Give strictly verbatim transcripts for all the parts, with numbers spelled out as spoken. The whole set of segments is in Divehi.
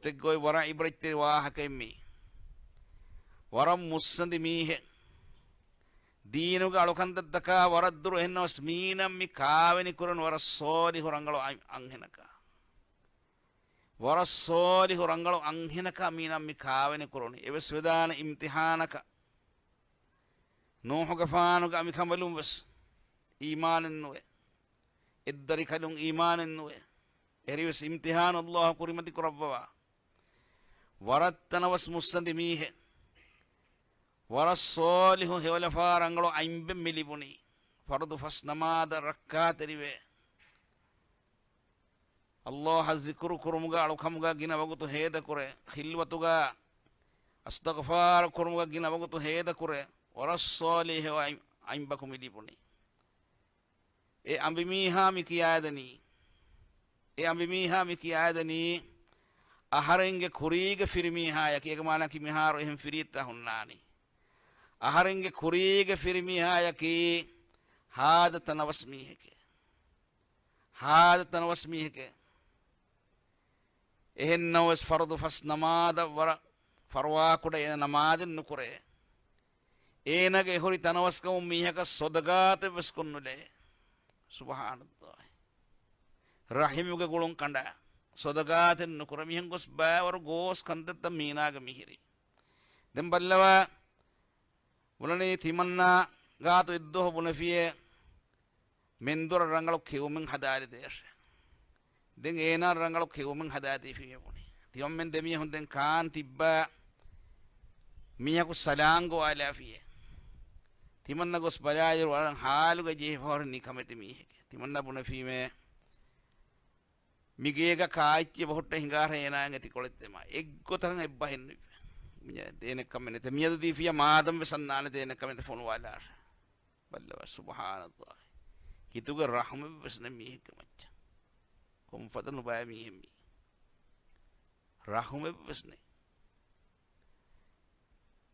އެއްގޮތް ވަރަށް އިބްރަތްތެރި ވާހަކައެއް މީ. ވަރަށް މުއްސަނދި މީހެއް. ދީނުގެ އަޅުކަންތައްތަކާ ވަރަށް ދުރު. އެހެންނަމަވެސް މީނަ މި ކާވެނި ކުރަން ވަރަށް ސޯލިހު ރަނގަޅު އަން-، އަންހެނަކާ. ވަރަށް ސޯލިހު ރަނގަޅު އަންހެނަކާ މީނަ މި ކާވެނި ކުރުނީ. އެވެސް ވެދާނެ އިމްތިހާނަކަށް. ނޫޙުގެފާނުގެ އަނބިކަނބަލުން ވެސް އީމާނެއް ނުވޭ. އެއްދަރިކަލުން އީމާނެއް ނުވޭ. އެހެރީވެސް އިމްތިހާނު އައްލާހު ކުރިމަތި ކުރައްވަވާ. ވަރަށް ތަނަވަސް މުއްސަނދި މީހެއް. ވަރަށް ސޯލިހު ހެޔޮލަފާ ރަނގަޅު އަނބެއް މި ލިބުނީ. ފަރުޟު ފަސް ނަމާދަށް ރައްކާތެރިވޭ. އައްލާހަށް ޒިކުރު ކުރުމުގަ އަޅުކަމުގަ ގިނަ ވަގުތު ހޭދަކުރޭ. ޚިލްވަތުގަ އަސްތިޣްފާރު ކުރުމުގަ ގިނަ ވަގުތު ހޭދަކުރޭ. ވަރަށް ސޯލިހު އަނބަކު މި ލިބުނީ. އެ އަނބިމީހާ މި ކިޔާދެނީ. އެ އަނބިމީހާ މި ކިޔާދެނީ. އަހަރެންގެ ކުރީގެ ފިރިމީހާޔަކީ، އޭގެ މާނައަކީ މިހާރު އެހެން ފިރިއެއްތާ ހުންނާނީ. އަހަރެންގެ ކުރީގެ ފިރިމީހާޔަކީ ހާދަ ތަނަވަސް މީހެކޭ. ހާދަ ތަނަވަސް މީހެކޭ. އެހެންނަމަވެސް ފަރުޟު ފަސް ނަމާދަށް ވަރަށް ފަރުވާކުޑަ އޭނަ ނަމާދެއް ނުކުރޭ. އޭނަގެ އެ ހުރި ތަނަވަސްކަމުން މީހަކަށް ޞަދަޤާތެއް ވެސް ކޮށްނުލޭ. ސުބްޙާނައްލާހި. ރަޙިމުގެ ގުޅުން ކަނޑާ. ޞަދަޤާތެއް ނުކުރޭ. މިހެން ގޮސް ބައިވަރު ގޯސް ކަންތައްތައް މީނާގެ މިހިރީ. ދެން ބައްލަވާ. ބުނަނީ ތިމަންނާ ގާތު އެއްދުވަހު ބުނެފިޔޭ، މެންދުރަށް ރަނގަޅު ކެއުމެއް ހަދާލިދޭށޭ. ދެން އޭނާ ރަނގަޅު ކެއުމެއް ހަދާދީފިޔޭ ބުނި. ތިމަންމެން ދެމީހުން ދެން ކާން ތިއްބާ މީހަކު ސަލާން ގޮވާލާފިޔޭ. ތިމަންނަ ގޮސް ބަލާއިރު ވަރަށް ހާލުގަ ޖެހިފަހުރި ނިކަމެތި މީހެކޭ. ތިމަންނަ ބުނެފީމޭ، މިގޭގަ ކާއެއްޗެއް ބަހުއްޓަ ހިނގާހަ އޭނާއަށް އެތި ކޮޅެއް ދެމާ. އެއްގޮތަކަށް އެއްބަހެއް ނުއިއްވޭ. ދޭނެ ކަމެއް ނެތެ. މިއަދު ދީފިޔާ މާދަން ވެސް އަންނާނެ ދޭނެ ކަމެއް ނެތެ ފޮނުވާލާށޭ. ބައްލަވާ ސުބްޙާނައްލާހި. ހިތުގަ ރަޙުމެއްވެސް ނެތް މީހެއްގެ މައްޗަށް. ކޮންފަދަ ނުބައި މީހެއް މީ. ރަޙުމެއްވެސް ނެތް.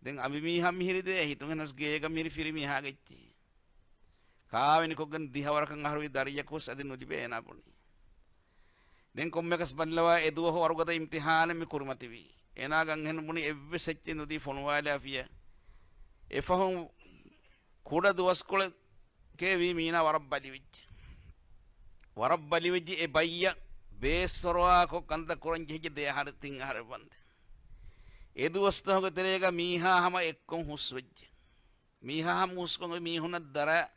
ދެން އަނބިމީހާ މިހިރި ދޭ ހިތުން ހެނަސް ގޭގަ މިހިރި ފިރިމީހާގެ އެއްޗެހި. ކާވެނިކޮށްގެން ދިހަވަރަކަށް އަހަރުވި ދަރިޔަކުވެސް އަދި ނުލިބޭ އޭނާ ބުނީ. ދެން ކޮންމެކަސް ބައްލަވާ އެދުވަހު ވަރުގަދަ އިމްތިޙާނެއް މި ކުރިމަތިވީ. އޭނާގެ އަންހެނުން ބުނި އެއްވެސް އެއްޗެއް ނުދީ ފޮނުވާލާފިޔަ. އެފަހުން ކުޑަ ދުވަސްކޮޅެކޭ ވީ މީނާ ވަރަށް ބަލިވެއްޖެ. ވަރަށް ބަލިވެއްޖެ އެ ބައްޔަށް ބޭސްފަރުވާކޮށް ކަންތައް ކުރަން ޖެހިއްޖެ ދެ އަހަރެއް ތިން އަހަރެއް ވަންދެން. އެ ދުވަސްތަހުގެ ތެރޭގަ މީހާ ހަމަ އެއްކޮށް ހުސްވެއްޖެ. މީހާ ހަމަ ހުސްކޮށް މީހުންނަށް ދަރާ،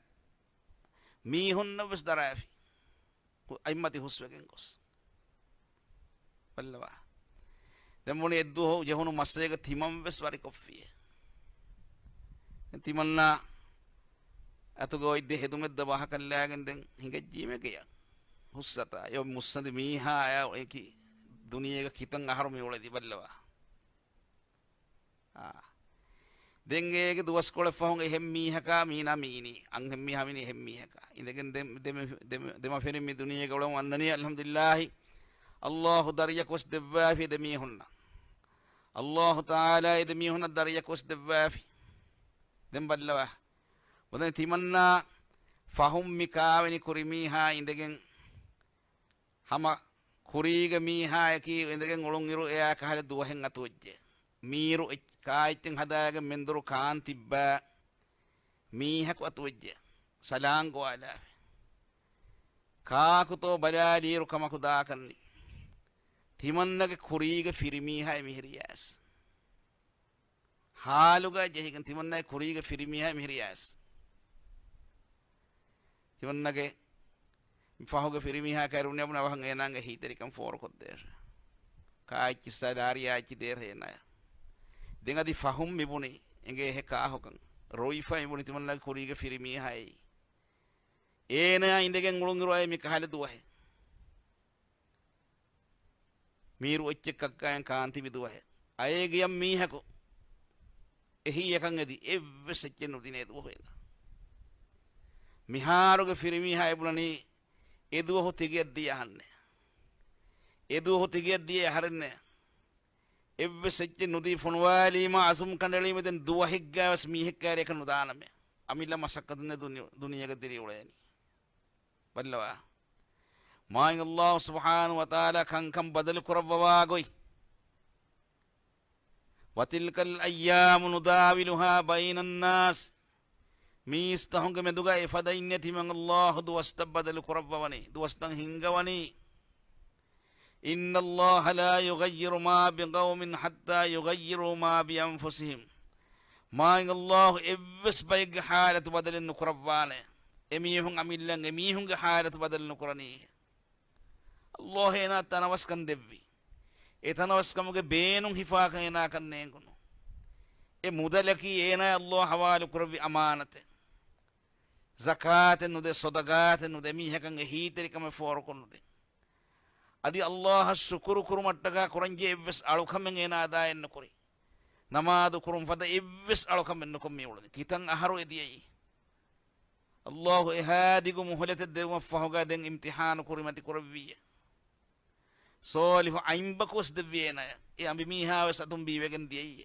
މީހުންނަށް ވެސް ދަރާފި. އަތްމަތި ހުސްވެގެން ގޮސް. ބައްލަވާ. ދެން ބުނި އެއްދުވަހު ޖެހުނު މައްސަލައިގަ ތިމަން ވެސް ވަރިކޮށްފިޔޭ. ދެން ތިމަންނާ އަތުގަ އޮތް ދެ ހެދުމެއްދަ ވާހަކައްލާގެން ދެން ހިނގައްޖީމޭ ގެޔަށް. ހުސްއަތާ އެ މުއްސަނދި މީހާ އެކި ދުނިޔޭގަ ކިތަން އަހަރު މި އުޅެދި ބައްލަވާ. އާ. ދެން އޭގެ ދުވަސްކޮޅެއް ފަހުން އެހެން މީހަކާ މީނާ މިއިނީ. އަންހެން މީހާ މިއިނީ އެހެން މީހަކާ. އިނދެގެން ދެ-، ދެ-، ދެ-، ދެމަފިރިން މި ދުނިޔޭގަ އުޅެމުން އަންނަނީ އަލްޙަމްދުލިއްލާހި. އައްލާހު ދަރިޔަކުވެސް ދެއްވާފި އެ ދެމީހުންނަށް. އައްލާހު ތަޢާލާ އެ ދެމީހުންނަށް ދަރިޔަކުވެސް ދެއްވާފި. ދެން ބައްލަވާ. ބުނަނީ ތިމަންނާ ފަހުން މި ކާވެނި ކުރި މީހާ އިނދެގެން ހަމަ ކުރީގެ މީހާޔަކީ އިނދެގެން އުޅުންއިރު އެއާ ކަހަލަ ދުވަހެއް އަތުވެއްޖެ. މީރު އެއް-، ކާއެއްޗެއް ހަދާގެން މެންދުރު ކާން ތިއްބާ މީހަކު އަތުވެއްޖެ. ސަލާން ގޮވާލާފި. ކާކުތޯ ބަލާލިއިރު ކަމަކު ދާކަށް ނެތް. ތިމަންނަގެ ކުރީގެ ފިރިމީހާ މިހިރިޔާސް. ހާލުގަ ޖެހިގެން ތިމަންނަގެ ކުރީގެ ފިރިމީހާ މިހިރިޔާސް. ތިމަންނަގެ ފަހުގެ ފިރިމީހާ ކައިރުން ބުނެ އަވަހަށް އޭނާގެ ހީތެރިކަން ފޯރުކޮށްދޭށޭ. ކާއެއްޗިއްސާ ލާރިޔާ އެއްޗި ދޭށޭ އޭނާޔަށް. ދެން އަދި ފަހުން މިބުނީ އެނގޭހެ ކާހުކަން. ރޮއިފަ މިބުނީ ތިމަންނަގެ ކުރީގެ ފިރިމީހާ އެއީ. އޭނާ އިނދެގެން އުޅުންއިރު އައި މި ކަހަލަ ދުވަހެއް. މީރު އެއްޗެއް ކައްކާއިން ކާން ތިބި ދުވަހެއް. އައިގެޔަށް މީހަކު އެހީއަކަށް އެދި އެއްވެސް އެއްޗެއް ނުދިނޭ ދުވަހު އޭނާ. މިހާރުގެ ފިރިމީހާ އެބުނަނީ އެ ދުވަހު ތިގެއަށް ދިޔަ އަހަންނޭ. އެ ދުވަހު ތިގެއަށް ދިޔަ އަހަރެންނޭ. އެއްވެސް އެއްޗެއް ނުދީ ފޮނުވާލީމަ އަޒުމް ކަނޑައެޅީމަ ދެން ދުވަހެއްގައިވެސް މީހެއްގެ ކައިރިއަކަށް ނުދާނަމޭ. އަމިއްލަ މަސައްކަތުންނޭ ދުނި-، ދުނިޔޭގަ ދިރިއުޅޭނީ. ބައްލަވާ. މާތް އައްލާހު ސުބްޙާނަހު ވަތަޢާލާ ކަންކަން ބަދަލު ކުރައްވަވާ ގޮތް. وتلك الأيام نداولها بين الناس. މީސްތަހުންގެ މެދުގައި އެފަދައިން ނެތިމަން ﷲ ދުވަސްތައް ބަދަލު ކުރައްވަވަނީ، ދުވަސްތައް ހިންގަވަނީ. إن الله لا يغير ما بقوم حتى يغيروا ما بأنفسهم. މާތް ﷲ އެއްވެސް ބައެއްގެ ޙާލަތު ބަދަލެއް ނުކުރައްވާނެ، އެމީހުން އަމިއްލަން އެމީހުންގެ ޙާލަތު ބަދަލު ނުކުރަނީ. ﷲ އޭނާ ތަނަވަސްކަން ދެއްވި. އެ ތަނަވަސްކަމުގެ ބޭނުން ހިފާކަން އޭނާކަށް ނޭނގުނު. އެ މުދަލަކީ އޭނާ ﷲ ޙަވާލު ކުރެއްވި އަމާނަތެއް. ޒަކާތެއް ނުދޭ، ޞަދަޤާތެއް ނުދޭ، މީހަކަށް އެހީތެރިކަމެއް ފޯރުކޮށް ނުދޭ. އަދި ﷲ އަށް ޝުކުރު ކުރުމަށްޓަކާ ކުރަންޖެހޭ އެއްވެސް އަޅުކަމެއް އޭނާ އަދާއެއް ނުކުރި. ނަމާދު ކުރުން ފަދަ އެއްވެސް އަޅުކަމެއް ނުކޮށް މި އުޅުނީ. ކިތަން އަހަރު އެ ދިޔައީ؟ ﷲ އެހާ ދިގު މުހުލަތެއް ދެވުމަށް ފަހުގަ ދެން އިމްތިޙާނު ކުރިމަތި ކުރެއްވިއްޔޭ. ޞާލިޙު އަނބަކު ވެސް ދެއްވި އޭނާޔަށް. އެ އަނބިމީހާ ވެސް އަތުން ބީވެގެން ދިޔައީ.